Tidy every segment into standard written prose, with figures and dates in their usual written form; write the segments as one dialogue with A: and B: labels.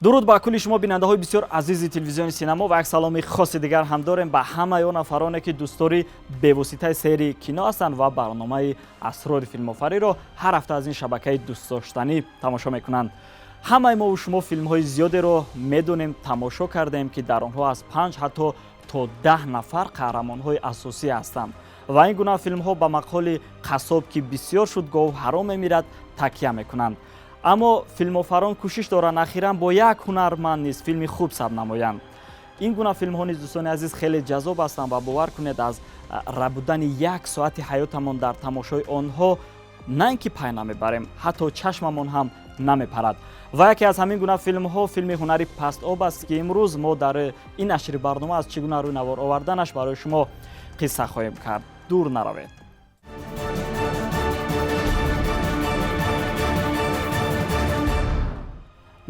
A: Дуруд ба кулли шумо, бинандаҳои бисёр азизи телевизиони Синамо, ва як саломи хоси дигар ҳам дорем ба ҳамаи он нафароне, ки дӯстдори бевоситаи сери кино ҳастанд ва барномаи Асрори филмофариро ҳар ҳафта аз ин шабакаи дӯстдоштанӣ тамошо мекунанд. Ҳамаи мову шумо филмҳои зиёдеро медонем, тамошо кардаем, ки дар онҳо аз 5 ҳатто то 10 нафар қаҳрамонҳои асосӣ ҳастанд ва ин гуна филмҳо ба мақоли «қассоб ки бисёр шуд, гов ҳаром мемирад» такя мекунанд. Аммо филмофарон кӯшиш доранд ахиран бо як ҳунарманд низ филми хуб сабт намоянд. Ин гуна филмҳо низ, дӯстони азиз, хеле ҷаззоб ҳастанд ва бовар кунед, аз рабудани як соати ҳаётамон дар тамошои онҳо на ин ки пай намебарем, ҳатто чашмамон ҳам намепарад. Ва яке аз ҳамин гуна филмҳо филми «Ҳунари пастоб» аст, ки имрӯз мо дар ин нашри барнома аз чӣ гуна рӯй навор оварданаш барои шумо қисса хоҳем кард. Дур наравед.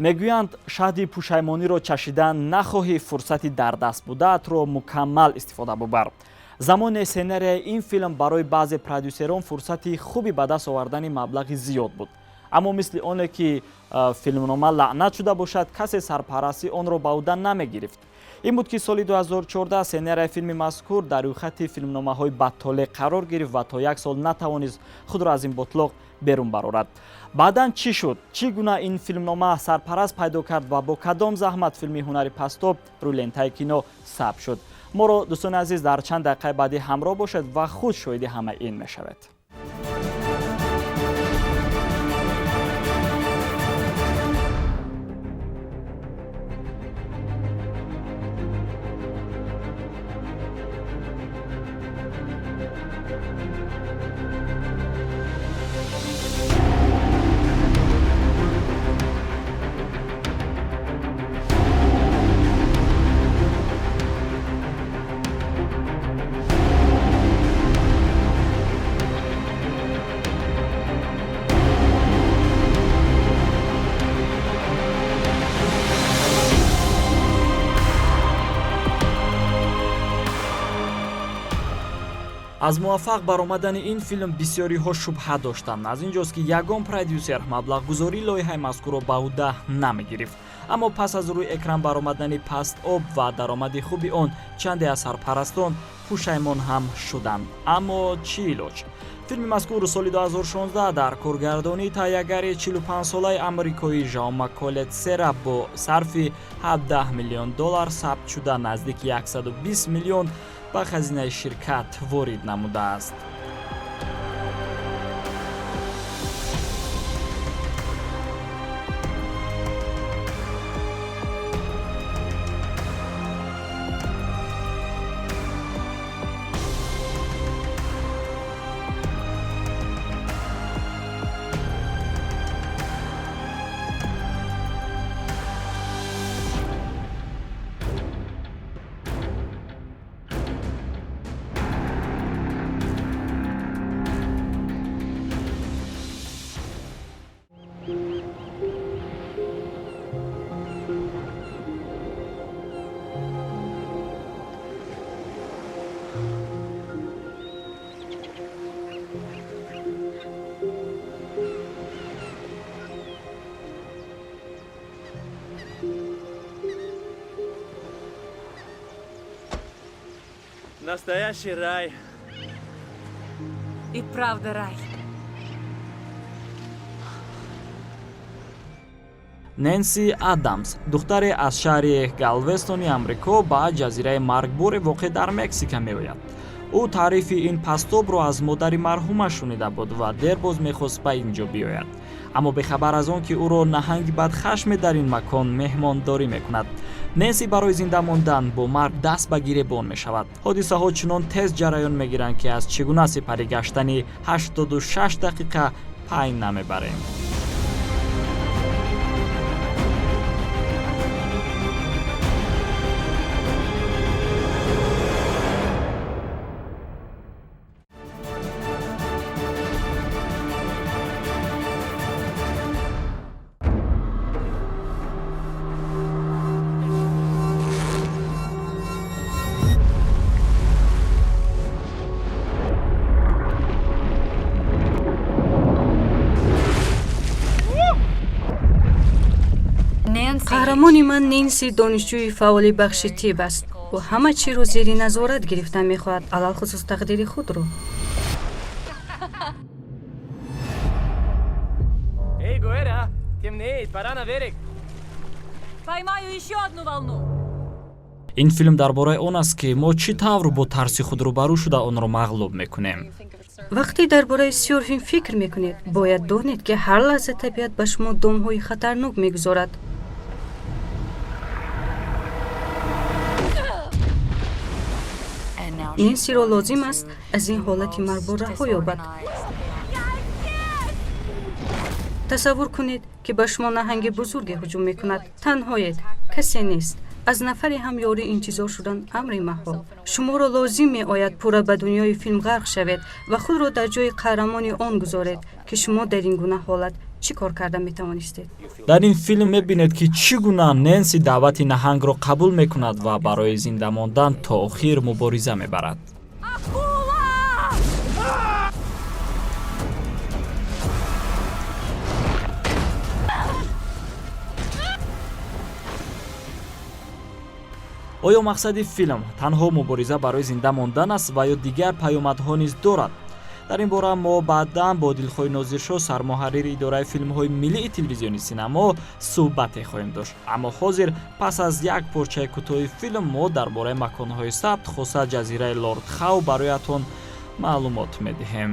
A: Мегӯянд, шаҳди пушаймониро чашидан нахоҳӣ, фурсати дар даст будаатро мукаммал истифода бубар. Замоне сценарияи ин филм барои баъзе продюсерон фурсати хуби ба даст овардани маблағи зиёд буд. Аммо мисли оне ки филмнома лаънат шуда бошад, касе сарпарастии онро ба ӯҳда намегирифт. Ин буд, ки соли 2014 сценарияи филми мазкур дар рӯйхати филмномаҳои бадтолеъ қарор гирифт ва то як сол натавонист худро аз ин ботлоқ берун барорад. Баъдан чӣ шуд, чӣ гуна ин филмнома сарпараст пайдо кард ва бо кадом заҳмат филми «Ҳунари пастоб» рӯи лентаи кино сабт шуд? Моро, дӯстони азиз, дар чанд дақиқаи баъдӣ ҳамроҳ бошед ва худ шоҳиди ҳамаи ин мешавед. Аз муваффақ баромадани ин филм бисёриҳо шубҳа доштанд. Аз ин ҷост, ки ягон продюсер маблағгузории лоиҳаи мазкурро ба ӯҳда намегирифт. Аммо пас аз рӯи экран баромадани «Паст об» ва даромади хуби он, чанде аз сарпарастон пушаймон ҳам шуданд. Аммо чӣ илоҷ? Филми мазкур соли 2016 дар коргардонии таҳиягари 45-солаи амрикоӣ Жаума Колет Сера бо сарфи 17 миллион доллар сабт шуда, наздики 120 миллион ба хазинаи ширкат ворид намудааст.
B: Настоящий рай.
C: И правда рай.
A: Ненси Адамс, духтаре аз шаҳри Галвестони Амрико, ба ҷазираи маргбори воқеъ дар Мексика меояд. Ӯ таърифи ин пастобро аз модари марҳумаш шунида буд ва дербоз мехост ба ин ҷо биёяд, аммо бехабар аз он ки ӯро наҳанги бадхашме дар ин макон меҳмондорӣ мекунад. Ненси барои зинда мондан бо марг даст ба гиребон мешавад. Ҳодисаҳо чунон тез ҷараён мегиранд, ки аз чӣ гуна сипарӣ гаштани 86 дақиқа пай намебарем.
B: Қаҳрамони ман Ненси донишҷӯи фаъоли бахши тиб аст. Ӯ ҳама чиро зери назорат гирифта мехоҳад, алалхусус тақдири худро.
C: Эй, Гуэра, темнеет, пора на берег.
D: Поймаю еще одну волну.
A: Ин филм дар бораи он аст, ки мо чӣ тавр бо тарси худ рӯбарӯ шуда, онро мағлуб мекунем.
B: Вақте дар бораи сёрфинг фикр мекунед, бояд донед, ки ҳар лаҳза табиат ба шумо домҳои хатарнок мегузорад. Ненсиро лозим аст аз ин ҳолати маргбор раҳо ёбад. Тасаввур кунед, ки ба шумо наҳанги бузурге ҳуҷум мекунад. Танҳоед, касе нест, аз нафаре ҳам ёрӣ интизор шудан амри маҳол. Шуморо лозим меояд пурра ба дунёи филм ғарқ шавед ва худро дар ҷои қаҳрамони он гузоред, ки шумо дар ин гуна ҳолат чӣ кор карда метавонистед.
A: Дар ин филм мебинед, ки чӣ гуна Ненси даъвати наҳангро қабул мекунад ва барои зинда мондан то охир мубориза мебарад.
D: Акула!
A: Оё мақсади филм танҳо мубориза барои зинда мондан аст ва ё дигар паёмадҳо низ дорад? Дар ин бора мо баъдан бо Дилхоҳи Нозиршоҳ, сармуҳаррири идораи филмҳои миллии телевизиони Синамо, суҳбате хоҳем дошт. Аммо ҳозир, пас аз як порчаи кӯтоҳи филм, мо дар бораи маконҳои сабт, хоса ҷазираи Лорд Хав, бароятон маълумот медиҳем.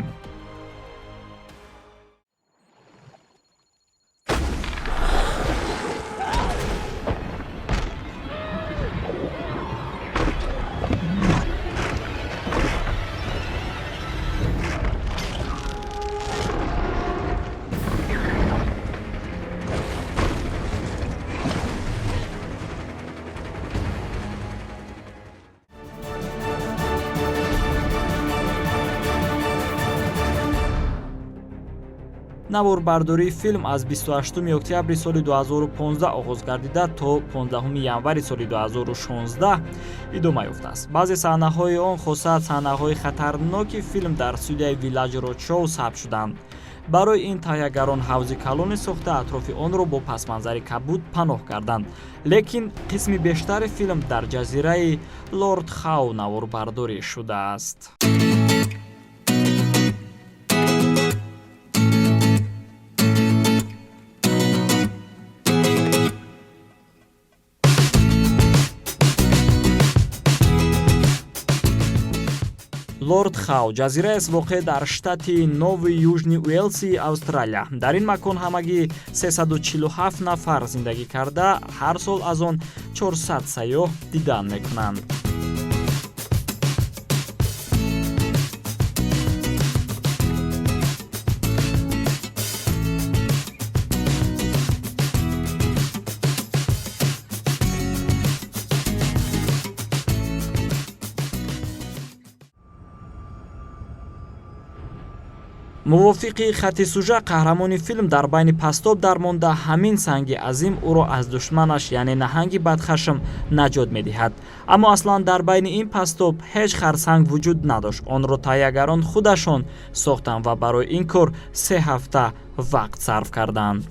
A: Наворбардории филм аз 28 октябри соли 2015 оғоз гардида, то 15 январи соли 2016 идома ёфтааст. Баъзе саҳнаҳои он, хоса саҳнаҳои хатарноки филм, дар студияи Виллаҷ Роудшоу сабт шуданд. Барои ин таҳиягарон ҳавзи калоне сохта, атрофи онро бо пасманзари кабуд паноҳ карданд, лекин қисми бештари филм дар ҷазираи Лорд Хау наворбардорӣ шудааст. Лорд Хау ҷазираест, воқеъ дар штати Нови Южни Уэлси Австралия. Дар ин макон ҳамагӣ 347 нафар зиндагӣ карда, ҳар сол аз он 400 сайёҳ дидан мекунанд. Мувофиқи хатти сужа, қаҳрамони филм дар байни пастоб дармонда, ҳамин санги азим ӯро аз душманаш, яъне наҳанги бадхашм, наҷот медиҳад. Аммо аслан дар байни ин пастоб ҳеҷ харсанг вуҷуд надошт. Онро таҳиягарон худашон сохтанд ва барои ин кор 3 ҳафта вақт сарф карданд.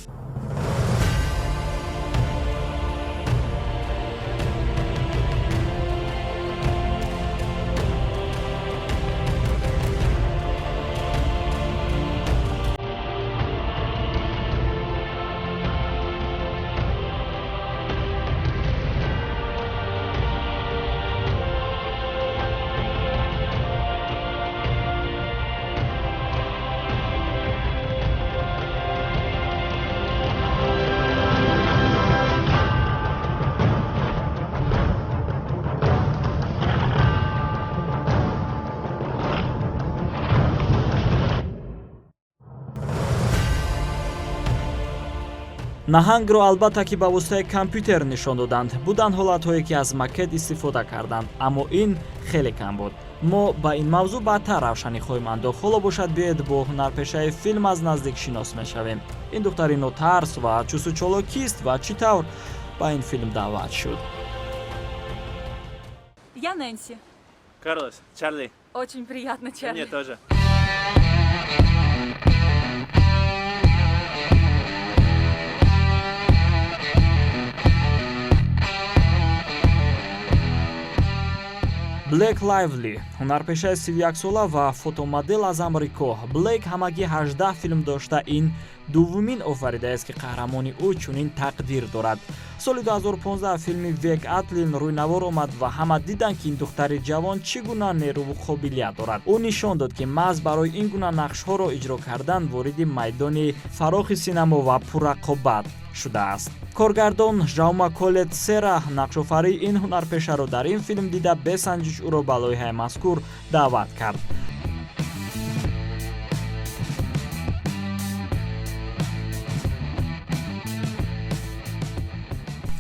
A: Наҳангро, албатта, ки ба воситаи компютер нишон доданд. Буданд ҳолатҳое, ки аз макет истифода карданд, аммо ин хеле кам буд. Мо ба ин мавзӯъ баъдтар равшанӣ хоҳем андохт. Ҳоло бошад, биёед, бо ҳунарпешаи филм аз наздик шинос мешавем. Ин духтари нотарс ва чусту чолок кист ва чӣ тавр ба ин филм даъват шуд?
D: Я Нэнси.
C: Карлос, Чарли.
D: Очень приятно, Чарли.
C: Мне тоже.
A: Блейк Лайвли, ҳунарпешаи 31-сола ва фотомодел аз Амрико. Блейк ҳамагӣ 18 филм дошта, ин дуввумин офаридаест, ки қаҳрамони ӯ чунин тақдир дорад. Соли 2015 филми Век Атлин рӯйнавор омад ва ҳама диданд, ки ин духтари ҷавон чӣ гуна нерӯву қобилият дорад. Ӯ нишон дод, ки маҳз барои ин гуна нақшҳоро иҷро кардан вориди майдони фарохи синамо ва пуррақобат шудааст. Коргардон Жаума Колет Сера нақшофарии ин ҳунарпешаро дар ин филм дида, бесанҷиш ӯро ба лоиҳаи мазкур даъват кард.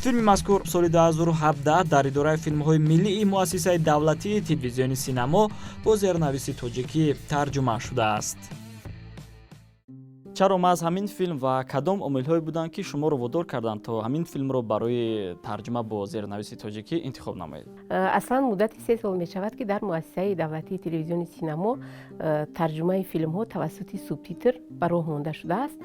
A: Филми мазкур соли 2017 дар идораи филмҳои миллии муассисаи давлатии телевизиони Синамо бо зернависи тоҷикӣ тарҷума шудааст. Чаро маҳз ҳамин филм ва кадом омилҳое буданд, ки шуморо водор карданд, то ҳамин филмро барои тарҷума бо зернависи тоҷикӣ интихоб намоед?
E: Аслан муддати 3 сол мешавад, ки дар муассисаи давлатии телевизиони Синамо тарҷумаи филмҳо тавассути субтитр ба роҳ монда шудааст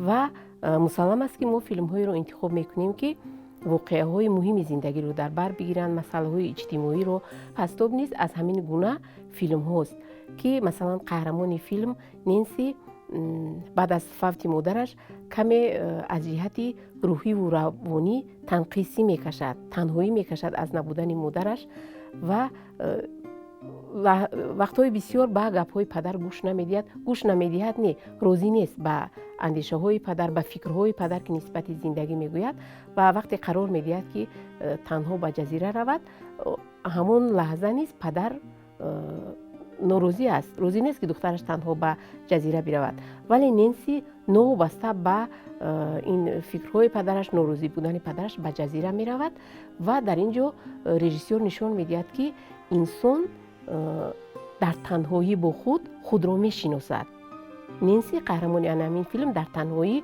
E: ва мусаллам аст, ки мо филмҳоеро интихоб мекунем, ки воқеаҳои муҳими зиндагиро дар бар бигиранд, масъалаҳои иҷтимоиро. Пастоб низ аз ҳамин гуна филмҳост, ки масалан қаҳрамони филм Ненси баъд аз фавти модараш каме аз ҷиҳати рӯҳиву равонӣ танқисӣ мекашад, танҳоӣ мекашад аз набудани модараш ва вақтҳои бисёр ба гапҳои падар гӯш намедиҳад. Гӯш намедиҳад не, розӣ нест ба андешаҳои падар, ба фикрҳои падар, ки нисбати зиндагӣ мегӯяд. Ва вақте қарор медиҳад, ки танҳо ба ҷазира равад, ҳамон лаҳза низ падар норозӣ аст, розӣ нест, ки духтараш танҳо ба ҷазира биравад. Вале Ненси новобаста ба ин фикрҳои падараш, норозӣ будани падараш, ба ҷазира меравад. Ва дар ин ҷо режиссёр нишон медиҳад, ки инсон дар танҳоӣ бо худ худро мешиносад. Ненси, қаҳрамони ана ҳамин филм, дар танҳоӣ,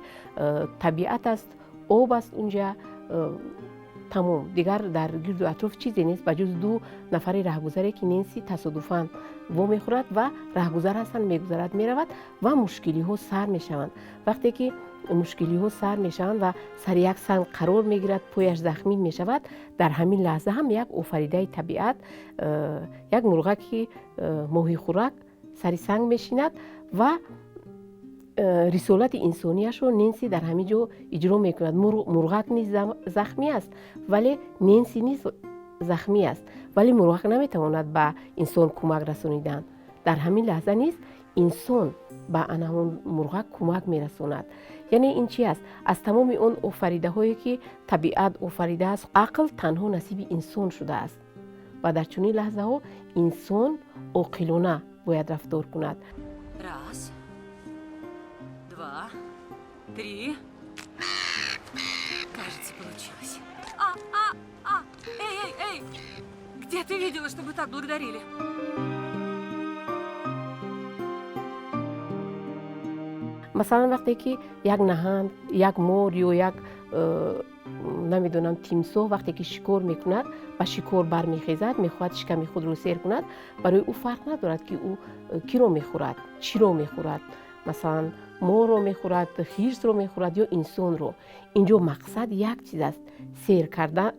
E: табиат аст, об аст унҷа, тамом, дигар дар гирду атроф чизе нест, ба ҷуз ду нафари раҳгузаре, ки Ненси тасодуфан вомехӯрад ва раҳгузар ҳастанд, мегузарад, меравад ва мушкилиҳо сар мешаванд. Вақте ки мушкилиҳо сар мешаванд ва сари як санг қарор мегирад, пояш захмин мешавад, дар ҳамин лаҳза ҳам як офаридаи табиат, як мурғаки моҳихӯрак сари санг мешинад ва рисолати инсонияшро Ненси дар ҳамин ҷо иҷро мекунад. Мурғак низ захмӣ аст, вале Ненси низ захмӣ аст, вале мурғак наметавонад ба инсон кӯмак расонидан. Дар ҳамин лаҳза низ инсон ба ана ҳамон мурғак кӯмак мерасонад. Яъне ин чи аст? Аз тамоми он офаридаҳое, ки табиат офаридааст, ақл танҳо насиби инсон шудааст ва дар чунин лаҳзаҳо инсон оқилона бояд рафтор кунад.
D: Раз, два, три. Кажется, получилось. А, а, а! Эй, эй, эй! Где ты видела, чтобы так благодарили?
E: Масалан, вақте ки як наҳанг, як мор ё як намедонам, тимсоҳ вақте ки шикор мекунад, ба шикор бармехезад, мехоҳад шиками худро сер кунад, барои ӯ фарқ надорад, ки ӯ киро мехӯрад, чиро мехӯрад, масалан, морро мехӯрад, хирсро мехӯрад ё инсонро. Инҷо мақсад як чиз аст: сер кардан,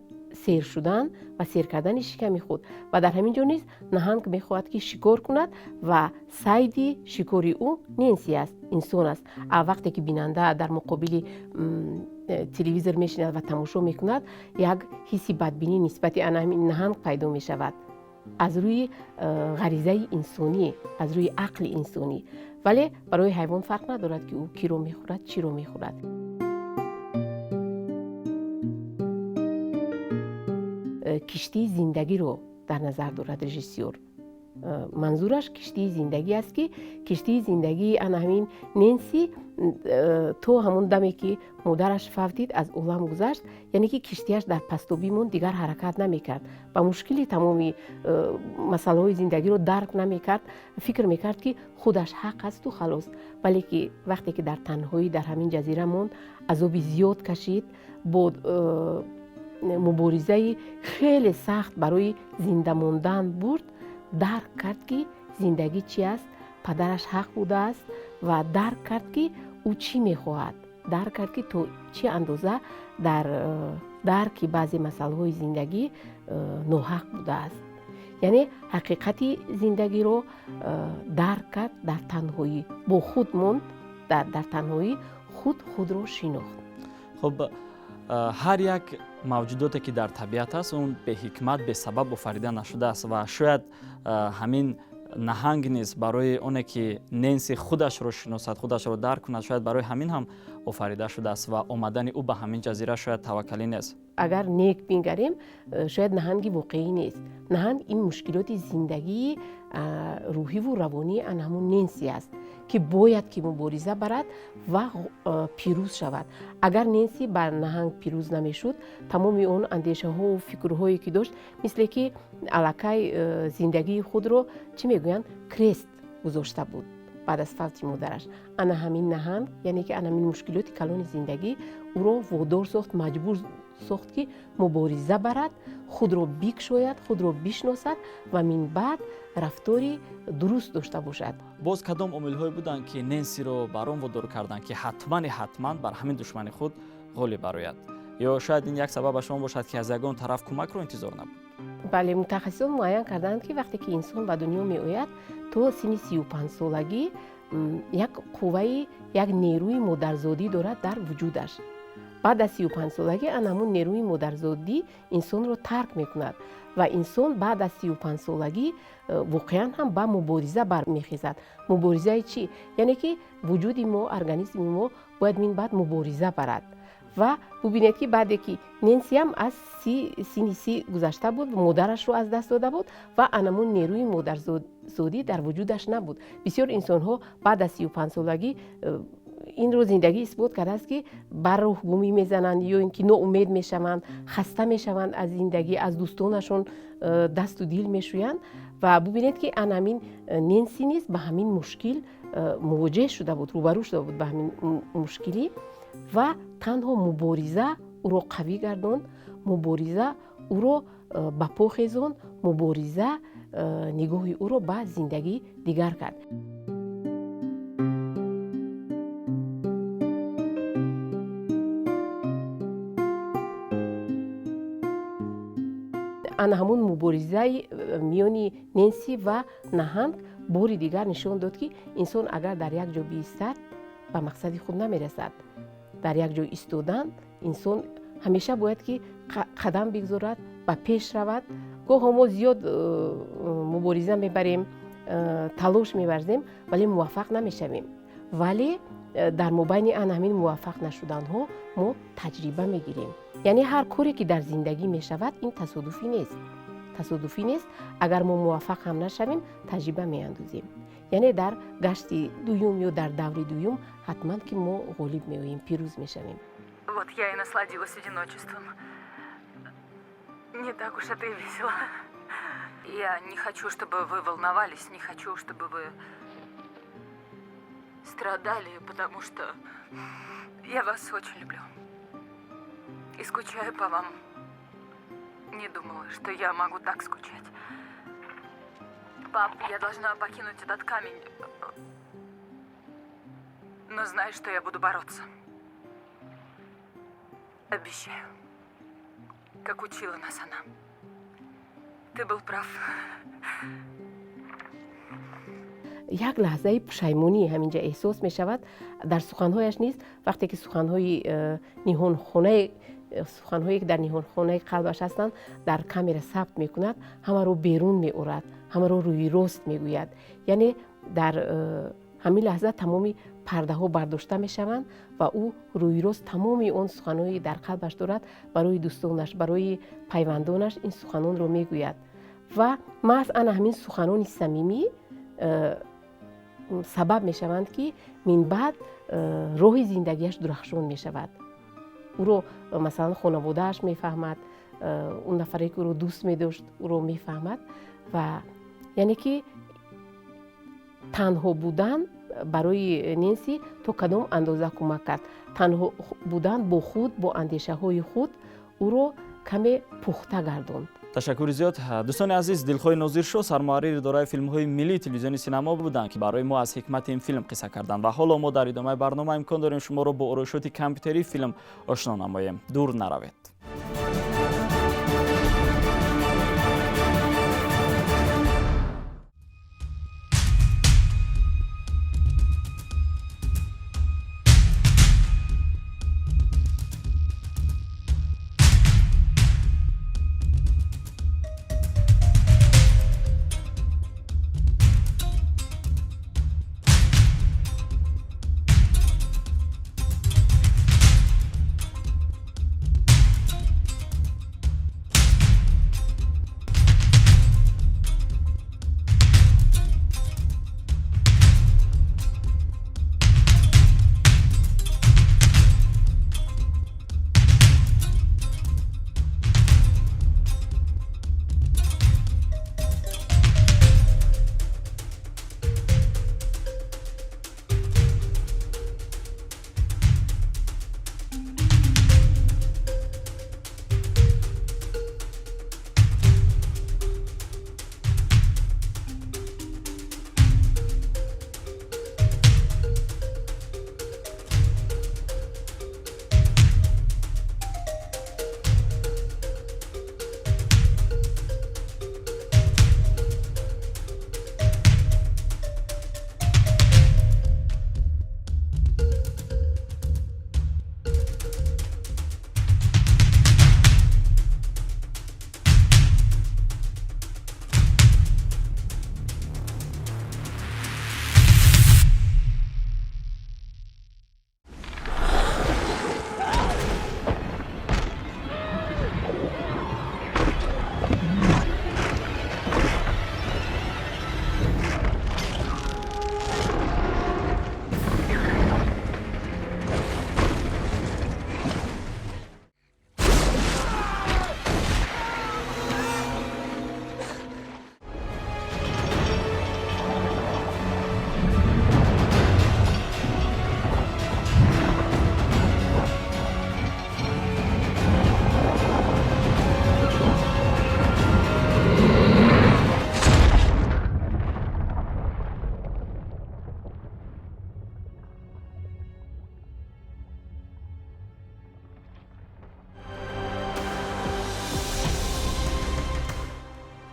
E: сер шудан ва сер кардани шиками худ. Ва дар ҳамин ҷо низ наҳанг мехоҳад, ки шикор кунад ва сайди шикори ӯ Ненси аст, инсон аст. А вақте ки бинанда дар муқобили телевизор мешинад ва тамошо мекунад, як ҳисси бадбинӣ нисбати ана ҳамин наҳанг пайдо мешавад аз рӯи ғаризаи инсонӣ, аз рӯи ақли инсонӣ. Вале барои ҳайвон фарқ надорад, ки ӯ киро мехӯрад, чиро мехӯрад. Киштии зиндагиро дар назар дорад режиссёр. Манзураш киштии зиндагӣ аст, ки киштии зиндагии ана ҳамин Ненси то ҳамон даме, ки модараш фавтид, аз олам гузашт, яъне ки киштиаш дар пастобӣ монд, дигар ҳаракат намекард, ба мушкили тамоми масъалаҳои зиндагиро дарк намекард, фикр мекард, ки худаш ҳақ асту халос. Вале ки вақте ки дар танҳоӣ дар ҳамин ҷазира монд, азоби зиёд кашид, бо муборизаи хеле сахт барои зинда мондан бурд, дарк кард, ки зиндагӣ чи аст, падараш ҳақ будааст ва дарк кард, ки ӯ чӣ мехоҳад, дарк кард, ки то чӣ андоза дар дарки баъзе масъалаҳои зиндагӣ ноҳақ будааст. Яъне ҳақиқати зиндагиро дарк кард дар танҳоӣ, бо худ монд, дар танҳоӣ худ худро шинохт.
A: Хуб, ҳар як мавҷудоте ки дар табиат аст, он беҳикмат, бесабаб офарида нашудааст ва шояд ҳамин наҳанг низ барои оне ки Ненси худашро шиносад, худашро дарк кунад, шояд барои ҳамин ҳам офарида шудааст ва омадани ӯ ба ҳамин ҷазира шояд таваккалӣ нест.
E: Агар нек бингарем, шояд наҳанги воқеӣ нест. Наҳанг ин мушкилоти зиндагии рӯҳиву равонии ана ҳамун Ненси аст, ки бояд ки мубориза барад ва пирӯз шавад. Агар Ненси ба наҳанг пирӯз намешуд, тамоми он андешаҳову фикрҳое ки дошт, мисле ки аллакай зиндагии худро, чӣ мегӯянд, крест гузошта буд баъд аз фавти модараш. Ана ҳамин наҳанг, яъне ки ана ҳамин мушкилоти калони зиндагӣ ӯро водор сохт, маҷбур сохт, ки мубориза барад, худро бикшояд, худро бишносад ва минбаъд рафтори дуруст дошта бошад.
A: Боз кадом омилҳое буданд, ки Ненсиро бар он водор карданд, ки ҳатмани ҳатман бар ҳамин душмани худ ғолиб барояд? Ё шояд ин як сабабаш он бошад, ки аз ягон тараф кӯмакро интизор набуд?
E: Бале, мутахассисон муайян карданд, ки вақте ки инсон ба дунё меояд, то синни 35-солагӣ як қувваи, як нерӯи модарзодӣ дорад дар вуҷудаш. Баъд аз 35-солагӣ ана ҳамун нерӯи модарзодӣ инсонро тарк мекунад ва инсон баъд аз 35-солагӣ воқеан ҳам ба мубориза бармехезад. Муборизаи чӣ? Яъне ки вуҷуди мо, организми мо бояд минбаъд мубориза барад. Ва бубинед, ки баъде ки Ненсиам аз синни 30 гузашта буд, модарашро аз даст дода буд ва анамун нерӯи модарзодӣ дар вуҷудаш набуд. Бисёр инсонҳо баъд аз 35-солагӣ инро зиндагӣ исбот кардааст, ки бар рӯҳгумӣ мезананд ё ин ки ноумед мешаванд, хаста мешаванд аз зиндагӣ, аз дӯстонашон дасту дил мешӯянд. Ва бубинед, ки ан ҳамин Ненси низ ба ҳамин мушкил мувоҷеҳ шуда буд, рӯбарӯ шуда буд ба ҳамин мушкилӣ ва танҳо мубориза ӯро қавӣ гардонд, мубориза ӯро ба по хезонд, мубориза нигоҳи ӯро ба зиндагӣ дигар кард. Ана ҳамун муборизаи миёни Ненси ва наҳанг бори дигар нишон дод, ки инсон агар дар як ҷо биистад, ба мақсади худ намерасад. Дар як ҷо истодан инсон ҳамеша бояд ки қадам бигзорад, ба пеш равад. Гоҳо мо зиёд мубориза мебарем, талош меварзем, вале муваффақ намешавем. Вале дар мобайни ана ҳамин муваффақ нашуданҳо мо таҷриба мегирем. Яъне ҳар коре ки дар зиндагӣ мешавад, ин тасодуфӣ нест. Тасодуфӣ нест. Агар мо муваффақ ҳам нашавем, таҷриба меандозем. Яъне дар гашти дуюм ё дар даври дуюм ҳатман ки мо ғолиб меоем, пирӯз мешавем.
D: Вот я и насладилась одиночеством. Не так уж это и весело. Я не хочу, чтобы вы волновались, не хочу, чтобы вы страдали, потому что я вас очень люблю. И скучаю по вам. Не думала, что я могу так скучать. Пап, я должна покинуть этот камень. Но знай, что я буду бороться. Обещаю. Как учила нас она. Ты был прав.
E: Як лаҳзаи пушаймонӣ ҳаминҷа эҳсос мешавад дар суханҳояш низ, вақте ки суханҳои ниҳонхонаи, суханҳое ки дар ниҳонхонаи қалбаш ҳастанд, дар камера сабт мекунад, ҳамаро берун меорад, ҳамаро рӯи рост мегӯяд. Яъне дар ҳамин лаҳза тамоми пардаҳо бардошта мешаванд ва ӯ рӯи рост тамоми он суханҳое дар қалбаш дорад, барои дӯстонаш, барои пайвандонаш ин суханонро мегӯяд. Ва маҳз ана ҳамин суханони самимӣ сабаб мешаванд, ки минбаъд роҳи зиндагиаш дурахшон мешавад. Ӯро масалан хонаводааш мефаҳмад, он нафаре ки ӯро дӯст медошт, ӯро мефаҳмад. Ва яъне ки танҳо будан барои Ненси то кадом андоза кӯмак кард. Танҳо будан бо худ, бо андешаҳои худ ӯро каме пухта гардонд.
A: Ташаккури зиёд. Дӯстони азиз, Дилхоҳи Нозиршоҳ, сармуҳаррири дораи филмҳои миллии телевизиони Синамо буданд, ки барои мо аз ҳикмати ин филм қисса карданд. Ва ҳоло мо дар идомаи барнома имкон дорем шуморо бо ороишоти компютерии филм ошно намоем. Дур наравед.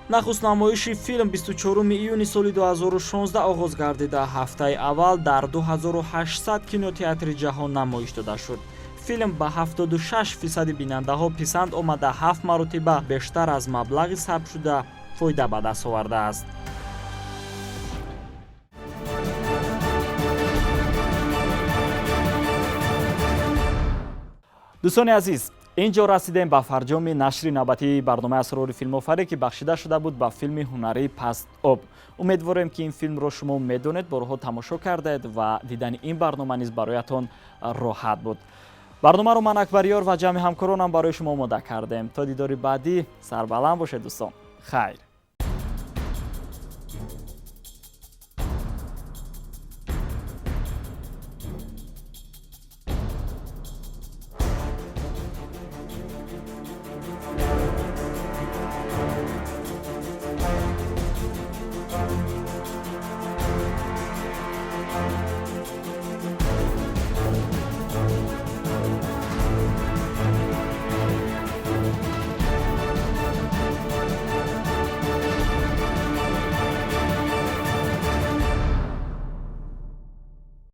A: Нахуст намоиши филм 24 июни соли 2016 оғоз гардида, ҳафтаи аввал дар 2800 кинотеатри ҷаҳон намоиш дода шуд. Филм ба 76 фисади бинандаҳо писанд омада, ҳафт маротиба бештар аз маблағи сабтшуда фоида ба даст овардааст. Дӯстони азиз, ин ҷо расидем ба фарҷоми нашри навбатии барномаи «Асрори филмофарӣ», ки бахшида шуда буд ба филми ҳунарии «Паст об». Умедворем, ки ин филмро шумо медонед, борҳо тамошо кардаед ва дидани ин барнома низ бароятон роҳат буд. Барномаро ман, Акбарёр, ва ҷамъи ҳамкоронам барои шумо омода кардем. То дидори баъдӣ сарбаланд бошед, дӯстон, хайр.